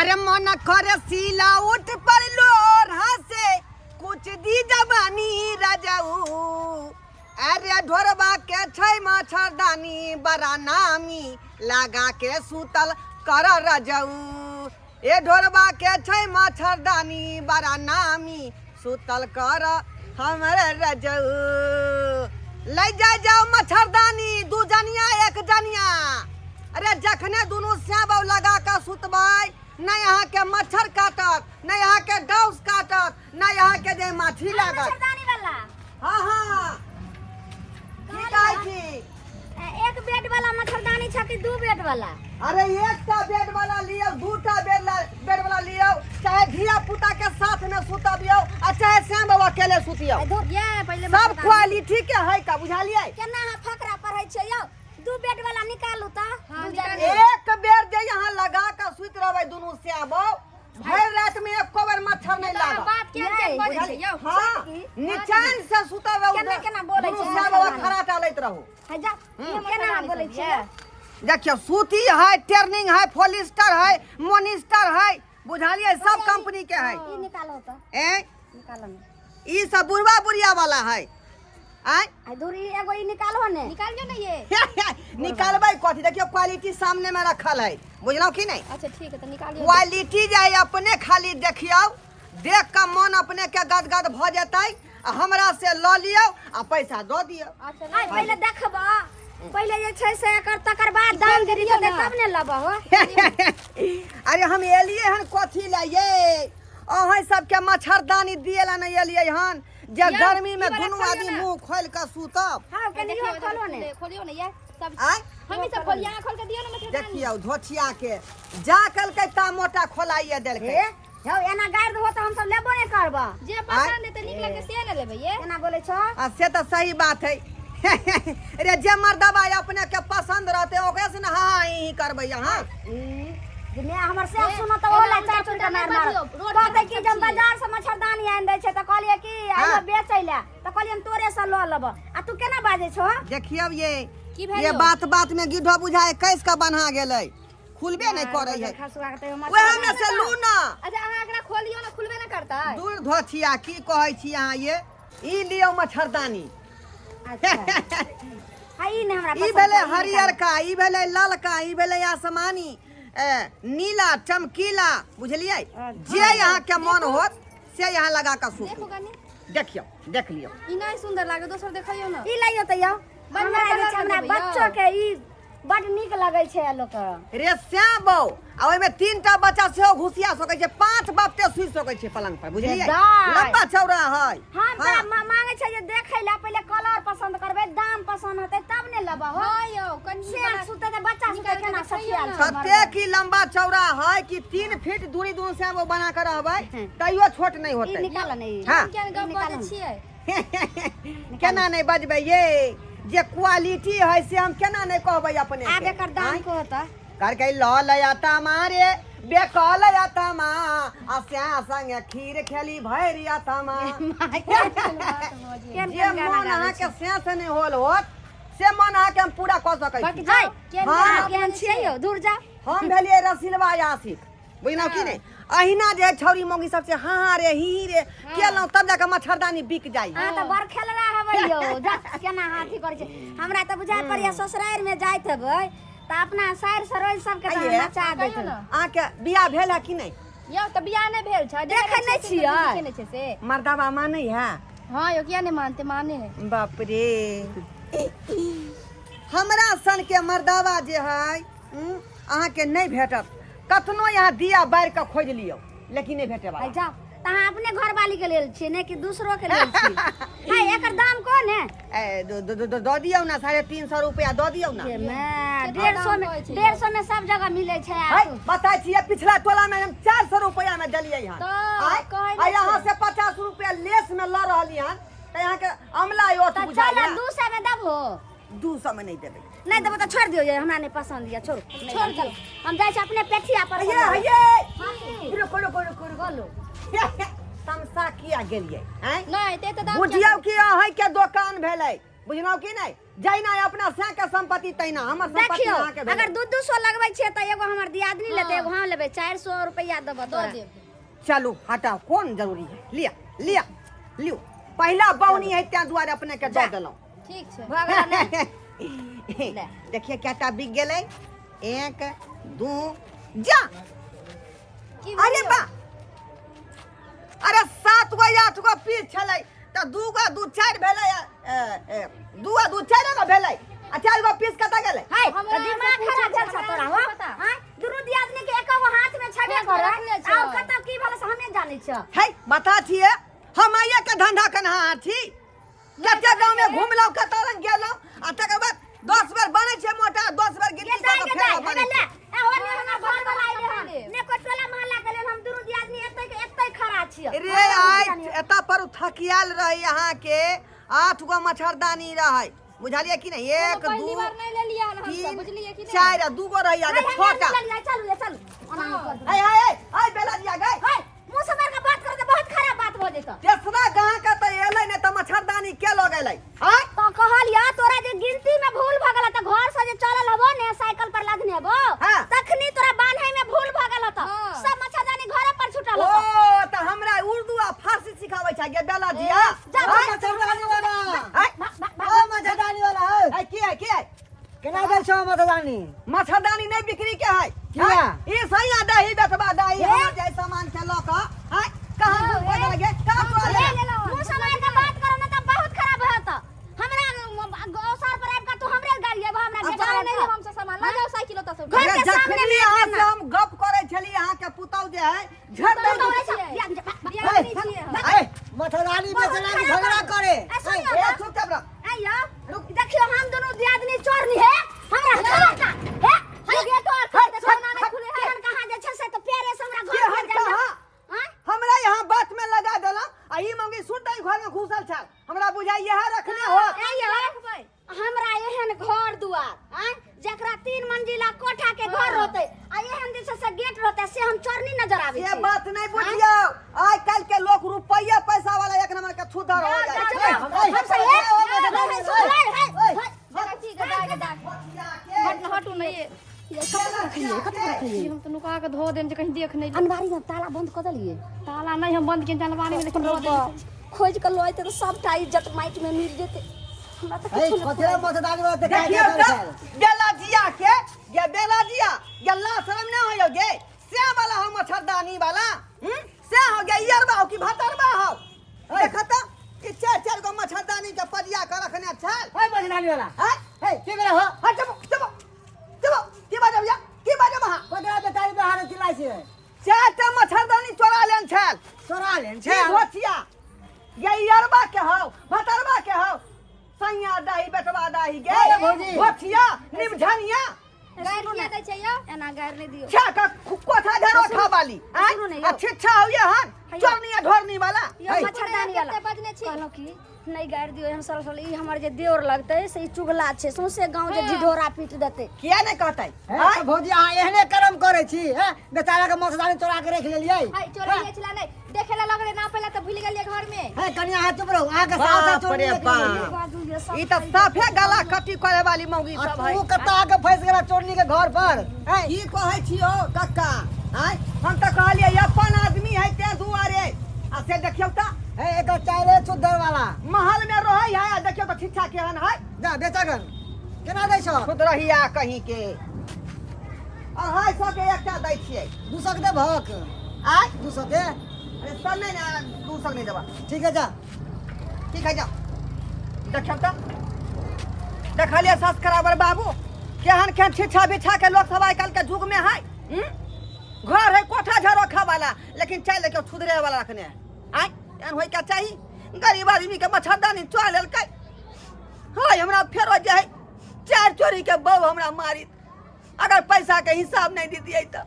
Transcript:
अरे मन करे सीला उठ पर लोढ़ा से कुछ दी जवानी राजाऊ। अरे ढोरबा के छै मच्छरदानी बड़ा नामी लगा के सुतल कर रजऊ। ए ढोरबा के छै मच्छरदानी बड़ा नामी सुतल कर हमर रजऊ। ले जाय जाओ मच्छरदानी दू जनिया एक जनिया। अरे जखने दुनू श्याम लगा के सुतबै नहीं यहाँ के मच्छर काटत, नहीं यहाँ के डॉस काटत, नहीं यहाँ के जे माछी लागत। मच्छरदानी वाला। हाँ हाँ की कहै छी? एक बेड वाला मच्छरदानी छै कि दू बेड वाला? अरे एकटा बेड वाला लियौ, दूटा बेड वाला लियौ, चाहे धिया पुता के साथ में सुतबियौ आ चाहे श्याम बाबा अकेले सुतियौ। ये पहिले सब क्वालिटी के है का बुझलियै? केना अहाँ फकरा पढ़ै छियै यौ? दू बेड वाला निकालू त। हाँ, दू निकालू। जने। एक बेर जे यहाँ लगा के सुति रहबै दुनू श्याम बाबा, भरि रात में एको बेर मच्छर नहीं तऽ लागत। बात केहन केहन बजै छै यौ? हाँ, निचैन से सुतबै, केना केना बोलै दुनू छै श्याम बाबा खड़ा टालैत रहू। है जा, केना अहाँ बोलै छियै? देखियौ सूती है, टेर्निंग है, फोलिस्टर है, मोनिस्टर है, बुझलियै? सब कंपनी के है। ई निकालो त। ए निकालो ने। ई सब बुढ़वा बुढ़िया वाला है। आय आ दूर ई एगो ई निकालो ने। निकालियो ने ये। निकालबै कथी? देखियौ क्वालिटी सामने में रखल है, बुझलहुँ कि नहीं? अच्छा ठीक है, तो निकालियो। क्वालिटी जे है अपने खाली देखियौ, देख के मन अपने के गदगद भऽ जेतै आ हमरा से लऽ लियौ आ पैसा दऽ दियौ। अच्छा आय पहिले देखबो, पहिले जे छै से एकर तकर बाद दाम जे दियौ तब ने लेबो हो। अरे हम एलियै हन कथी लए ये? अहाँ सबके मच्छरदानी दिए ला नहीं एलियै हन जे गर्मी में ई वाला दुनू खोलियौ आदमी ने। मुंह खोलि कऽ सुतब। हाँ कनियो खोलो ने। खोलियो ने ये सब। आय हम सब खोलिया, अहाँ खोल के दियौ ने मच्छरदानी। देखियौ धोछिया के जा कलकै ता मोटा खोलाइए देलकै। हे यौ एना गारि देबो त हम सब लेबो नै करबो। जे पसंद हेतै नीक लगतै से ने लेबै ये। केना बोलै छौ? आ से तऽ सही बात है। रे जे मर्दबा अपने के पसंद रहते ओकरे से ना हाँ ही करबै अहाँ। जे मैं हमर से सुनो त एना ओला उल्टा चार चुनका पुल्टा मार नहि मार बजियौ, रोड पर कहतै कि सब जब छियै। बाजार से मच्छरदानी आनि दै छै त कहलियै कि आइयो बेचै लए, त कहलियै हम तोरे से लऽ लेबो आ तू केना बाजै छौ? देखियौ ये की भेल ये यौ? बात बात में गिढो बुझाए कैस के बन्हा गेलै, खुलबे नहीं करै है। खसुआ के तैयो वएह में से लू ना। अच्छा अहाँ एकरा खोलियौ ने, खुलबे ने करतै। दूर धोछिया की कहै छी अहाँ ये? ई लियौ मच्छरदानी। अच्छा हा ई ने हमरा ई पसंद भेलै छै, ई निकालू। हरियरका, ई भेलै ललका, ई भेलै आसमानी, नीला चमकीला, बुझलियै? जे अहाँ के मन होत से यहाँ लगा के सुतू। देखू कनी। देखियौ, देख लियौ। ई नहि सुंदर लागे, दोसर देखियौ ने। ई लइयौ त यौ। बढ़िआँ हमरा जे कलर छै, हमरा देबै यौ। बच्चो के ई बड नीक लगै छै लोक। रे श्याम बौ, आ ओहिमे तीनटा बच्चा सेहो घुसिया सकै छै, 5 बापते सुति सकै छै पलंग पर, बुझलियै? दाइ। लंबा चौड़ा है। हम तऽ मांगै छै जे देखै लए पहिले कलर पसंद करबै, दाम पसंद हेतै तब ने लेबै हो। हँ यौ, कनी से सुतै तऽ बच्चा सुतै निकालि कऽ केना देखियौ सखियाल ने। छै कते की लंबा चौड़ा है कि 3 फीट दूरी दूर से वो बना के रहबै तैयो छोट नहीं ई होतै। निकाल ने ई। हाँ। केहन गप निकालू। बजै छियै? केना नहीं बजबै ये? जे क्वालिटी है से हम केना नहीं कहबै अपने आब के? एकर दाम आँय? कहत। करके ल लया तमारे बेकल तमा आ स्या संगे खीर खेली भैरिया तमा। केहन जे केहन गाना मन गाबै अहाँ के छै? स्या से नहीं होल होत से मन अहाँ के हम पूरा कऽ सकै छी। हाय, केहन हाँ। गाना केहन छियै यौ? दूर जाउ। हम भेलियै रसिलवा आशिक, बुझलहुँ कि नहि? अहिना जे छौरी मौगी सबसे हाँ हाँ रे ही ही रे केलहुँ तब जाके मच्छरदानी बिक जाइ। अहाँ तऽ बड़ खेलरा हेबै यौ, जा केना हाथी करै छै। हमरा तऽ बुझाइ पड़ैया ससुरारि मे जाइत हेबै तऽ अपना सारि सरोज सबके तऽ आइये। नचा दैत कहियौ ने। हेबै। अहाँके बियाह भेल है कि नहि? यौ तऽ बियाह नहि भेल छै। देखै नहि छियै। देखै नहि छै से। मर्दाबा मानै है? हाँ यौ, किया नहि मानते, माने है। बाप रे, हमरा सन के मर्दाबा जे है अहाँके नहि भेटत। कतनो यहाँ दिया बारि के खोजि लियौ लेकिन नहि भेटे वाला। आइ जाउ तऽ अहाँ अपने घरवाली के लेल छियै नहि कि दूसरो के लेल छियै? हाय एकर दाम कोन है? ए, दऽ दियौ ने, 350 रुपया दऽ दियौ ने। जे मैं केतना 150 दाम में कहै छै? 150 में सब जगह मिलै छै। है आब बताइ छियै पिछला टोला में हम 400 रुपया में देलियै हन। तऽ आय, कहै आ नहि यहाँ छै। से 50 रुपया लेस में लऽ रहली हन तऽ यहाँ के अमला ओत तऽ बुझाइया। चल 200 में देबहो। 200 में नहीं देबै। नहीं देबो तऽ छोड़ि दियौ, हमरा नहीं पसंद यऽ, छोड़ू। छोड़ दियौ। हम जाइ छी अपने पेठिया पर। ये ये हाँ, रुको रुको रुको रुको। बोलू। तमसा किया गेलियै? आँय नहि ते तऽ दाम बुझियौ कि अहाँ के दोकान भेलै। बुझलहुँ कि नहि? जहिना अपना सैं के संपत्ति तहिना हमर संपत्ति। देखियौ, अहाँके भेल। अगर 200 लगबै छियै तऽ एगो हमर दियादनी लेतै, एगो हम लेबै। 400 रुपैआ देबऽ दऽ तोरा। देब। चलू हटाउ, कोन जरूरी है? लिअ लिअ लियौ, पहिला बौनी है तें दुआरे अपने के दऽ देलहुँ। ठीक छै। भऽ गेल ने? ले। देखिए केटा बिक गेलै, 1 2 जा। की अरे भेल? बा, अरे 7 गो 8 गो पीस छलै तऽ 2 गो 2 4 भेलै, 2 गो 2 4 गो भेलै आ 4 गो पीस कतऽ गेलै? हाय, हमरा तऽ दिमाग से खराब पूछै भेल छै, छौ तोरा हमरा हो? नहि पता। आँय, दुनू दियादनी के एको गो हाथ में छेबे हाथ में करे रखने छौ। और कतऽ की भेल से हम नहि जानै छियौ। है बता छियै, हम आइए के धंधा केनहार छी। कते गाँव में घुमलहुँ, कतऽ रंग गेलहुँ, आ तकर बाद 10 बेर बनै छै मोटा, 10 बेर गिट्टी गे दाइ, कऽ गे के दाइ, फेर बनै हे ले, छै। ए हो ने हमर घर वाला अइले हन, ने कोइ टोला मोहल्ला गेलै हन, हम दुनू दियादनी एतै के एतै खड़ा छियै। रे आइ एतऽ पर उ थकियाल रहै, अहाँके 8 गो मच्छरदानी रहै, बुझलियै कि नहि? 1 पहिली 2 बार नहि लेलियै हन हमसब, 3 बुझलियै कि नहि? 4 आ 2 गो रहै आगे नहीं, 6 टा। हम नहीं लेलियै, चलू ये चलू। ओना नहि कर देबै। ऐ ऐ ऐ ऐ बेला दिया गए। हे, मुँह से मारि के बात करऽ तऽ बहुत खराब बात भऽ जेतौ। तेसरा गाँव के तऽ एलै नहि तऽ मच्छरदानी के लऽ गेलै? आँय, तो कहलियै तोरा जे गिनती में भूल भऽ गेल तऽ घर से जे चलल हबो ने, साइकिल पर लदने हबो, हाँ। तखनी तोरा बान्है में भूल भऽ गेल हतौ। हाँ। सब मच्छरदानी घरे पर छूटल ओ हतौ। तऽ हमरा उर्दू आ फारसी सिखाबै छै गे बेला दिया? जा, आँय? मच्छरदानी वाला। आँय? भाग, भाग, भाग। ओ मच्छरदानी वाला है। आँय, की है, की है? केना दै छौ मच्छरदानी? मच्छरदानी नहि बिक्री के है। किया? आँय? ई सैया दही बेचबा दही, हमर जे सामान के लऽ कऽ आँय कहाँ घूम के गेल गे? कहाँ तोरा ए, लेला? मुँह से मारि के बात करो ने तऽ बहुत खराब होत। हमरा औसार पर आबि कऽ तू हमरे गाड़ी एबो, हमरा अब गेट जाओ, पर नहीं आबि लेब कऽ। हमसब सामान, लऽ जाओ साइकिल ओतऽ से। घर अरे के सामने जखनी में अहाँ आबि से हम गप करै छली, अहाँके पुतहु जे है झट दे। पुतहु कऽ। छियै। दिया, भाग, भाग, दियादनी छियै हम। आँय, मच्छरदानी बहुत बेचला कि खराब झगड़ा बात। करे? ए, सुनियौ ए, तऽ। चुपचाप रह। आइ यौ, देखियौ हम दुनू दियादनी चोरनी हे, हमरा खबर हे, हे गेट और खोल दे, सोना नहीं खुले है। केहन कहाँ जे छै से तऽ पेरे से हमरा घर केहन पर जाइए। कहाँ? आँय? हमरा यहाँ बात में लगा देला आ ई मंगी सुनते घर में घुसल छल, हमरा बुझाइ इएह रखने हो। ए यौ, हमरा एहन घर दुआर, आँय, जकरा 3 मंजिला कोठा के घर रहतै आ एहन जे छै से गेट रहतै, से हम चोरनी नजर आबै से छी। बात नहीं बुझियौ, आइ काल्हि के लोग रुपैया पैसा वाला एक नंबर के छुधर हो जाइ छै। हम से हे, हे, हे, ठीक है, दाय के दाय। हट हटू नहीं ये। हम तो नुका के धो देम जे कहीं देख नहीं। अनबारी में ताला बंद कऽ देलियै? ताला नहीं हम बंद के अलमारी में, लेकिन धो देम। खोज कऽ लऽ एतै तऽ सबटा इज्जत माटि में मिल जेतै। हमरा तऽ ए किछु नहि। कथी मच्छरदानी वाला देखा? देखियौ तऽ बेला जिया के गे, बेला जिया गे, ला शरम नहि होइयौ गे? से वाला हो मच्छरदानी वाला, हम्म? से हो गे इयरबा हो कि भतरबा हो? देख तऽ ई 4 4 गो मच्छरदानी के पजिया के रखने छल। ए मच्छरदानी वाला। आँय? ए के बेरा हो? हट, चुप चुप चुप। की बाजब या, की बाजब अहाँ? कतरा बेचारी बाहर चिल्लाइ छै? 4 टा मच्छरदानी चोरा लेन छल। चोरा लेन छी छै? धोतिया ये, इयरबा के हौ भतरबा के हौ, सैया दही बेटवा दही गे। अरे भौजी। धोतिया निमझनिया। गारि किया दै छै यौ? एना गारि नहि दियौ। छा का कोठा झरोखा वाली। आँय? सुनू ने यौ। आ छिच्छा हो ये हन चोरनी आ ढोरनी वाला। यौ मच्छरदानी वाला। कते बजने छी? कहलहुँ कि नहि गारि दियौ, एहन सरल सरल ई हमर जे देवर लगतै से ई चुगला छै, सौंसे गाँव जे ढिढोरा पीट देतै। किया नहीं कहतै? हे, तऽ भौजी अहाँ एहने कर्म करै छी? हे, बेचारा के मच्छरदानी चोरा के रखि लेलियै। हाय, चोरी छला नहीं, देखे ला लगले ना पहले तऽ भूल गेलियै घर में। हे कनिया, अहाँ चुप रहू, अहाँके सास बाप चोरी रे रखि बाप। लेलियै। बाजू ये सब। ई तऽ साफे गला कट्टी करे वाली मौगी आ सब है। तू कतऽ आके फँसि गेला चोरनी के घर पर? हे, की कहै छियौ कक्का? आँय, हम तऽ कहलियै अपन आदमी है तें दुआरे, आ से देखियौ तऽ। हे, एकर चाइरे चुद्दर वाला। महल में रहै है आ देखियौ तऽ छिच्छा केहन है। जा बेचगन, केना दै छौ? खुदरहिया कहीं के। 250 के एकटा दै छियै। 200 के देबहक? आँय? 200 के? अरे सर, नहीं ना, 200 नहीं देबा। ठीक है, जा। ठीक है, जा। देखियौ तऽ, देखलियै सब्सक्राइबर बाबू, केहन केहन छिछा बिछा के लोग सब आइ काल्हि के युग में है, हम्म? घर है कोठा झरोखा वाला, लेकिन चाय लेके छुदरे वाला रखने है। आँय, एहन होय के चाही? गरीब आदमी के मच्छरदानी चोरा लेलकै। हाय, हमरा फेरो जे है 4 चोरी के बहू हमरा मारी अगर पैसा के हिसाब नहीं दीतियै तऽ।